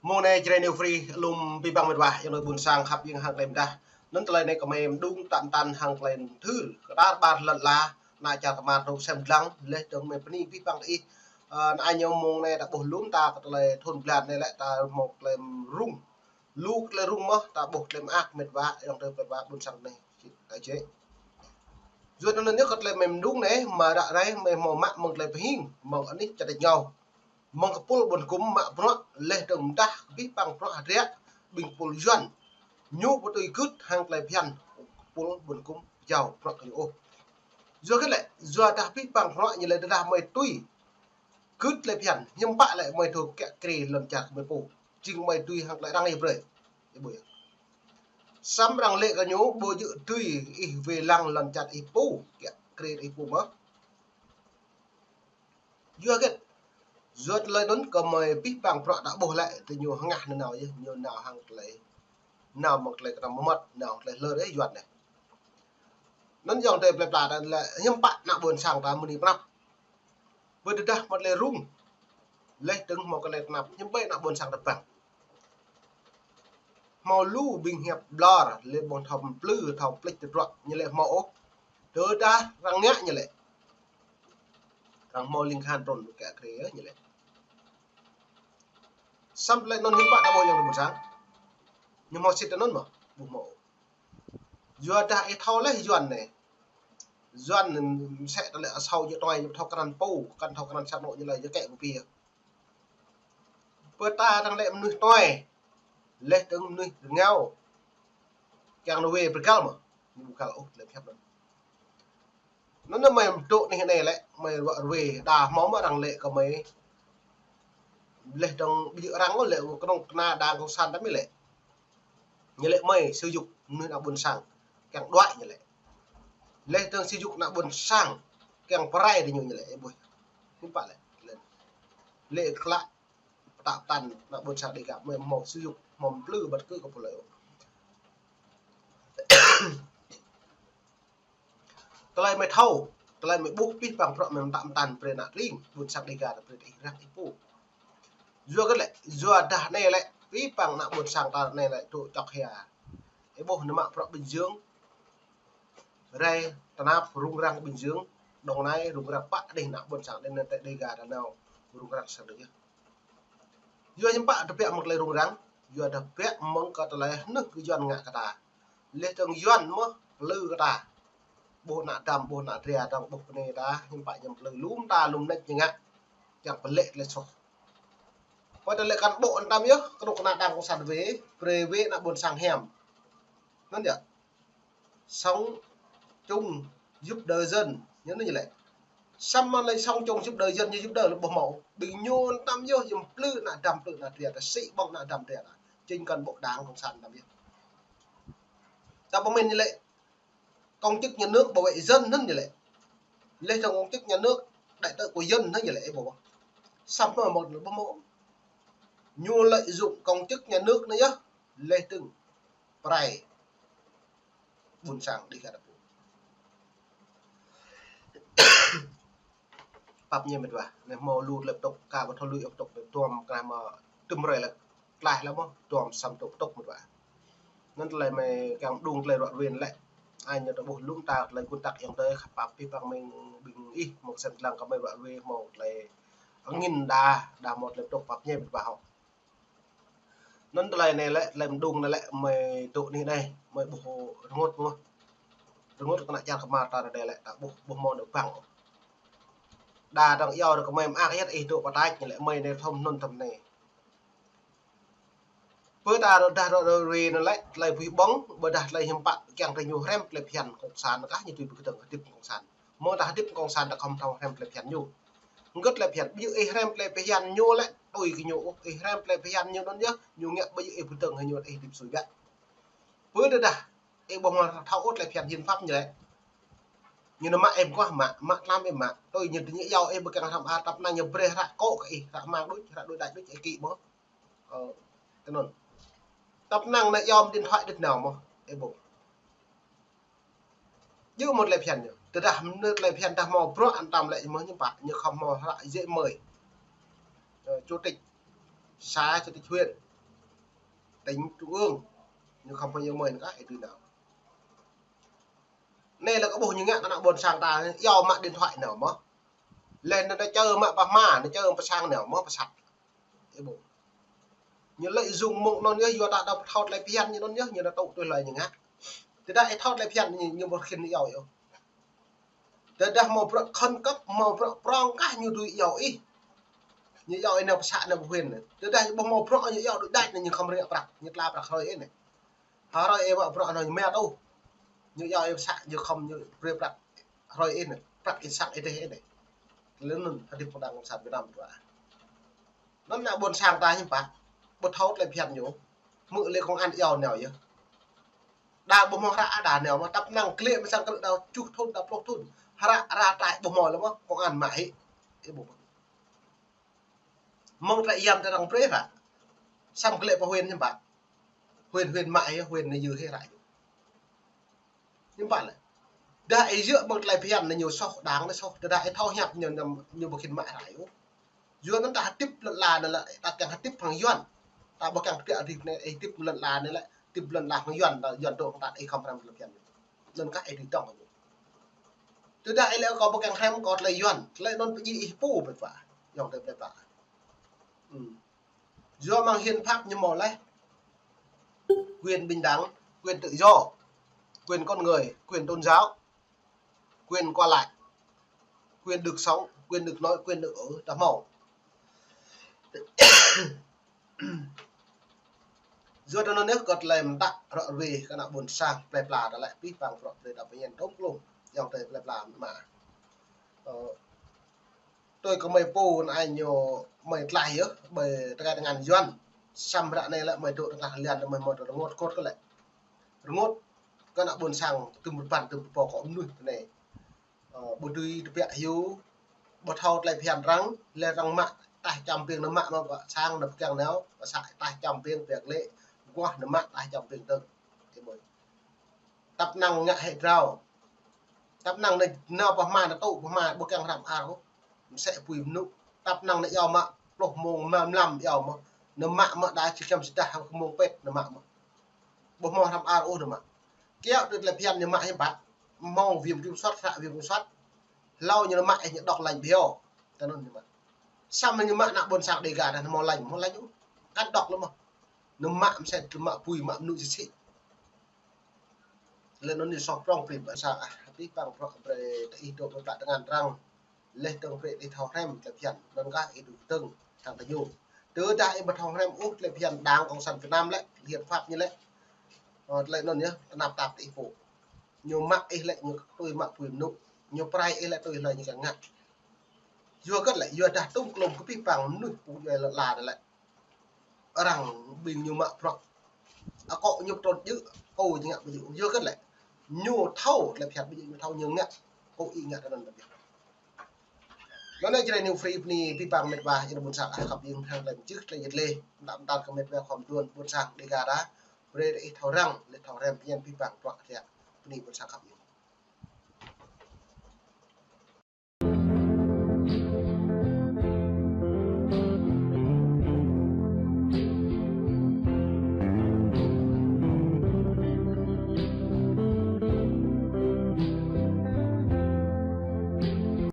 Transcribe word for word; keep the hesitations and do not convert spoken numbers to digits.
Mông anai Jrai New Free, lŏm abih bang met wa, ayŏng adơi ƀuôn sang khăp hing hăng tơlơi pơdah. Anŭn tơlơi anai kơmơi mơđung tơm tăn hăng tơlơi thâo, kơ tar ƀar lŏn ala, ană čar kơmar tơnŭk sem lăng, laih dơ̆ng kơmơi bơni abih bang ih. Ơ, anai ñu mông anai ta ƀuh lŏm ta kơ tơlơi thun blan anai lĕ ta hmâo tơlơi rŭng. Lu tơlơi rŭng mơ̆n, ta ƀuh tơlơi mơak met wa, ayŏng adơi met wa ƀuôn sang anai, ta čĕ. Yua anŭn ñu kơ tơlơi mơi mơđung anai, mơi ră ruai, mơi hmâo mă mơ̆ng tơlơi pơhing, mơ̆ng anih čơtĕč ngao. Mơ̆ng kơpul ƀôn gum mă bruă, laih dơ̆ng mơdah abih bang bruă hơdră, ƀing kơpul Yuan. Ñu ƀu tui gưt hăng tơlơi phiăn, kơpul ƀôn gum jao bruă kơ ñu ôh. Yua hơget lĕ, yua dah abih bang bruă ñu lĕ tơdah mơi tui gưt tơlơi phiăn, hiư̆m pă lĕ mơi thâo kiă kriê lŏn čar kơmơi pô. Jing mơi tui hăng tơlơi arăng ih brơi. Ih ƀuh yơh. Samơ̆ arăng lĕ kơ ñu ƀu djơ̆ tui ih wai lăng lŏn čar ih pô, kiă kriê ih pô mơ̆n. Yua hơget? Yua tơlơi anŭn kơmơi abih bang bruă ta ƀuh lĕ, tơ ñu hơngah nanao yơh, ñu nao hăng tơlơi, nao mơ̆ng tơlơi kơnăm mơmŏt, nao tơlơi hlơr yơh Yuan anai. Anŭn ayŏng adơi plơi pla ta lĕ hiư̆m pă ană ƀuôn sang ta mơni pơnăp. Ƀơi tơdah hmâo tơlơi rŭng. Laih dơ̆ng hmâo kơnai tơnap, hiư̆m ƀai ană ƀuôn sang ta bang. Hmâo lu ƀing hiăp ƀlŏr, laih ƀuh thâo plư, thâo plĕč tơdruă, ñu lĕ hmâo ôh. Tơdah arăng ngă ñu lĕ. Arăng hmâo ling khan trŭn kiă kriê ñu lĕ. Samơ̆ tơlơi anŭn hiư̆m pă ta ƀuh ayŏng adơi ƀuôn sang. Ñu hmâo sĭt anŭn mơ̆n, ƀu hmâo. Yua dah ih thâo laih Yuan anai. Yuan anai mơsĕ tơlơi asâo jơ̆ tuai ñu thâo krăn pô, kăn thâo krăn sang anŏ ñu lĕ jơ̆ kĕ ƀu pia. Pơ ta arăng lĕ mơnuih tuai, laih dơ̆ng mơnuih rơngiao. Kiăng nao wai pơgăl mơ̆n, ñu ƀu găl ôh tơlơi pơhiăp anŭn. Anŭn mơi mơdŏ anih anai lĕ, mơi ruă ruai, đa hmâo mơ̆ arăng lĕ kơ mơi. Laih dơ̆ng ƀu djơ̆ arăng ôh lĕ, kơnơ̆ng kơna đảng cộng sản ta mơi lĕ. Ñu lĕ mơi, sử dụng mơnuih ană ƀuôn sang, kiăng đuaĭ ñu lĕ. Laih dơ̆ng sử dụng ană ƀuôn sang, kiăng pơrai tơ ñu ñu lĕ, ih ƀuh. Hiư̆m pă lĕ, lĕ. Lĕ klă, pơtă pơtăn ană ƀuôn sang Dêga, mơi hmâo sử dụng, hmâo plư bất cứ kơ pô lơi ôh. Tơlơi mơi thâo, tơlơi mơi ƀuh abih bang bruă mơi mơtă mơtăn brơi ană tring, ƀuôn sang Dêga ta brơi ih răng ih pô. Yua hơget lĕ, yua dah anai lĕ, abih bang ană ƀuôn sang ta anai lĕ tŭ čŏk hia. Ih ƀuh ñu mă bruă Bình Dương. Rai tơnap rŭng răng Bình Dương, Đồng Nai rŭng răng pă đih ană ƀuôn sang đih anai tơ Dêga ta nao rŭng răng sang đih yơh. Yua hiư̆m pă tơbiă mơ̆ng tơlơi rŭng răng, yua tơbiă mơ̆ng kơ tơlơi hnưh kơ Yuan ngă kơ ta. Laih dơ̆ng Yuan mơ̆ plư kơ ta. Ƀuh ană dăm, ƀuh ană dra dơ̆ng, ƀuh bơnai ta, hiư̆m pă ñu plư lŏm ta, lŏm nač ñu ngă. Kiăng pơlĕ tơlơi soh. Pơ tơlơi kăn ƀô̆ antam yơh, kơnuk kơna đảng cộng sản wai, brơi wai ană ƀuôn sang hiam. Anŭn yơh. Sống chung giúp đỡ dân, ñu anŭn ñu lĕ. Samơ̆ lĕ sống chung giúp đỡ dân, ñu giúp đỡ lĕ ƀu hmâo. Ƀing ñu antam yơh, ñu plư ană dăm, plư ană dra, ta sĭ ƀơ̆ng ană dăm dra ta. Chính cán bộ đảng cộng sản antam yơh. Ta pơmĭn ñu lĕ, công chức nhà nước bảo vệ dân anŭn ñu lĕ. Laih dơ̆ng công chức nhà nước đại diện của dân anŭn ñu lĕ, ih ƀuh. Samơ̆ mơ̆ ƀu hmâo. Ñu lợi dụng công chức nhà nước anai yơh, laih dơ̆ng pơrai ƀuôn sang Dêga ta pô. Pap ñe met wa, anai hmâo lu tơlơi pơtŭk, ka ƀu thâo lui ôh pơtŭk, tuăm kơ anai mơ̆ tŭm rai lĕ, tlaih lĕ mơ̆, tuăm sa pơtŭk pơtŭk met wa. Anŭn tơlơi mơi kiăng mơđung tơlơi ruă ruai lĕ. Ai ñu ta ƀuh lŏm ta tơlơi kơnăk ayŏng adơi, khăp pap abih bang mơi ƀing ih, mơ̆ng sem lăng kơ mơi ruă ruai hmâo tơlơi angin đa, đa hmâo tơlơi pơtŭk pap ñe met wa hŏ. Anŭn tơlơi anai lĕ, tơlơi mơđung anai lĕ, mơi dŏ anih anai, mơi ƀuh rơngot mơ̆. Rơngot kơ ană čar kơmar ta anai lĕ, ta ƀuh, ƀuh hmâo ană bang. Đa dơ̆ng iâu kơ mơi mơak yơh ih dŏ pơtač anai lĕ, mơi anai thâo anŭn thâo anai. Pơ ta rơđah rơđah ruai anai lĕ, tơlơi ƀuih ƀơ̆ng, ƀôdah tơlơi hiư̆m pă, kiăng tơ ñu hrăm tơlơi phiăn cộng sản, kah ñu tui pơkơdơ̆ng hơdip cộng sản. Mơ̆ ta hơdip cộng sản ta khŏm thâo hrăm tơlơi phiăn ñu. Hơget tơlơi phiăn, ƀu djơ̆ ih hrăm tơlơi phiăn ñu lĕ, tui kơ ñu ôh, ih hrăm tơlơi phiăn ñu anŭn yơh, ñu ngă ƀu djơ̆ ih pơkơdơ̆ng hăng ñu ih hơdip sui biă. Pơ tơdah, ih ƀu hmâo thâo ôh tơlơi phiăn hiến pháp ñu lĕ. Ñu nao mă ih mơguah mă, mă tlam ih mă, tui ñu tơ ñu iâu ih ƀu kiăng hrăm a tăp năng ñu brơi hră kŏ kơ ih, hră mang đôč, hră đôč đač đôč ih kĭ mơ̆. Ơ, tui anŭn. Tăp năng anai iâu điện thoại đĕt nao mơ̆, ih ƀuh. Djơ̆ mơ̆ tơlơi phiăn ñu. Tơdah mơ̆ tơlơi phiăn dah hmâo bruă antam lĕ mơ̆ ñu pă, ñu khŏm hmâo hră giấy mời. Ơ, chủ tịch xã, chủ tịch huyện. tỉnh trung ương. Ñu khŏm pơyơr mơi anŭn kah, ih dưi nao. Anai lĕ kơ ƀuh ñu ngă kơ ană ƀôn sang ta, iâu mă điện thoại nao mơ̆. Lĕ anŭn ta čơ mă pơhma, anŭn čơ pơsang nao mơ̆ pơsat. Ih ƀuh. Ñu lĕ dùng mông anŭn yơh, yua ta đa thâo tơlơi phiăn ñu anŭn yơh, ñu đa tŭ tui hlơi ñu ngă. Tơdah ih thâo tơlơi phiăn ñu, ñu ƀu khĭn iâu ôh. Tơdah hmâo bruă khẩn cấp, hmâo bruă prŏng kah ñu dưi iâu ih. Ñu iâu ih nao pơ xã nao pơ huyện. Tơdah ƀu hmâo bruă ñu iâu đôč đač anai ñu khŏm rơngiă prăk, ñu tla prăk hrơi ih anai. Hrơi ih mă bruă anŭn ñu mĕt ôh. Ñu iâu ih pơ xã ñu khŏm ñu brơi prăk hrơi ih anai, prăk ih sang ih dêh ih anai. Lĕ anŭn hơdip phung đảng cộng sản Việt Nam ta. Anŭn ană ƀôn sang ta hiư̆m pă, ƀu thâo tơlơi phiăn ñu. Hmư̆ lĕ công an iâu nao yơh. Đa ƀu hmâo hră đa nao mơ̆, tăp năng klĕ mơ̆ sang krư̆ đa čuh thŭn, đa pluh thŭn. Hră ra trại ƀu hmâo lĕ mơ̆, công an mă hĭ. Ih ƀuh. Mơ̆ng trại giam ta arăng brơi hră. Samơ̆ klĕ pơ huyện hiư̆m pă. Huyện, huyện mă hĭ, huyện anai yơh hĭ hră. Hiư̆m pă lĕ. Dah ih djơ̆ mơ̆ng tơlơi phiăn anai ñu soh, đảng anai soh, tơdah ih thâo hiăp ñu, ñu, ñu ƀu khĭn mă hră ôh. Yua anŭn ta hơdip lŏn ala anai lĕ, ta kiăng hơdip hăng Yuan. Ta ƀu kiăng tơbiă hơdip anai, ih hơdip lŏn ala anai lĕ, hơdip lŏn ala hăng Yuan, ta Yuan dŏ ta ih khŏm hrăm tơlơi phiăn. Anŭn kah ih dưi dŏng. Tơdah ih lĕ kâo ƀu kiăng hrăm kâo tơlơi Yuan, tơlơi anŭn pơdjai ih pô ƀĕ pă. Yŏng tơi ƀĕ pă. Hmm. Yua mơ̆ng hiến pháp ñu hmâo laih quyền bình đẳng, quyền tự do, quyền con người, quyền tôn giáo, quyền qua lại, quyền được sống, quyền được nói, quyền được ở, ta hmâo. Yua anŭn yơh kơ tơlơi mơtă ră ruai kơ ană ƀôn sang plơi pla ta lĕ pih pang prŏ plơi ta pơñen tôm klum, yŏng tơi plơi pla mă. Ơ, tui kơ mơi pô anai ñu mơi tlaih yơh, ƀơi tơkai tơngan Yuan. Samơ̆ ră anai lĕ mơi dŏ tơngah lian lĕ mơi mơ̆ rơngot kôt kơ lĕ. Rơngot kơ ană ƀôn sang tơm rơbăn tơm pơpô kơ mơnuih tơ anai. Ơ, ƀu dưi tơbiă hyu, ƀu thâo tơlơi phiăn arăng, lĕ arăng mă taih čăm piêng nao mă mơ̆ pơ sang nao pơkiăng nao, pơ xã taih čăm piêng pơkiăng lĕ, guah nao mă taih čăm piêng tơ̆ng. Tơpă mơi. Tăp năng ngă hĭ drao. Tăp năng anai nao pơhma nao tŭ pơhma ƀu kiăng hrăm ar ôh. Mơsĕ apui mơnŭ. Tăp năng anai iâu mă pluh mông mlam mlam iâu mơ̆. Nao mă mơ̆ đa či kiăm sơdah hăng mông pet nao mă mơ̆. Ƀu hmâo hrăm ar ôh nao mă. Kiăo tui tơlơi phiăn ñu mă hiư̆m pă. Hmâo viện kiểm soát, hră viện kiểm soát. Hlâo ñu nao mă ih ñu đŏk lañ bhiâo. Tơ anŭn ñu mă. Samơ̆ ñu mă ană ƀôn sang Đêga dah hmâo lañ, hmâo lañ ôh. Kăn đŏk lĕ mơ̆. Nao mă mơsĕ tơlơi mă apui mă mơnŭ sĭt sĭt. Lĕ anŭn ñu soh prŏng brơi ƀôn sang ah, pih pang prŏ brơi tơ ih dŏ pơ plă tơngan arăng. Leh dơ̆ng brơi ih thâo hrăm tơlơi phiăn, anŭn kah ih dưi dơ̆ng hăng tơ ñu. Tơdah ih ƀu thâo hrăm ôh tơlơi phiăn đảng cộng sản Việt Nam lĕ, hiến pháp ñu lĕ. Ơ, tơlơi anŭn yơh, tơnap tap tơ ih pô. Ñu mă ih lĕ ñu tui mă apui mơnŭ. Ñu prai ih lĕ tui hlơi ñu kiăng ngă. Yua hơget lĕ, yua dah tôm klum kơ pih pang mơnuih pô djuai lŏn ala anai lĕ. Arăng ƀing ñu mă prŏ. Akŏ ñu pơtrŭt djơ̆, kâo ñu ngă ƀu djơ̆. Yua hơget lĕ. Ñu thâo tơlơi phiăn ƀu djơ̆, ñu thâo ñu ngă. Kâo ih ngă tơ anŭn tơbiă. Anŭn anai Jrai New Free bơni pih pang mĕt wa, ih ƀôn sang ah khăp ƀing hăng tơlơi mơčih, tơlơi jĕ lĕ. Đăm tal kơ mĕt wa khŏm đuôn ƀôn sang Đêga ta. Brơi tơ ih thâo răng, lĕ thâo hrăm pơñen pih pang prŏ tơbiă. Bơni ƀôn sang khăp ƀing.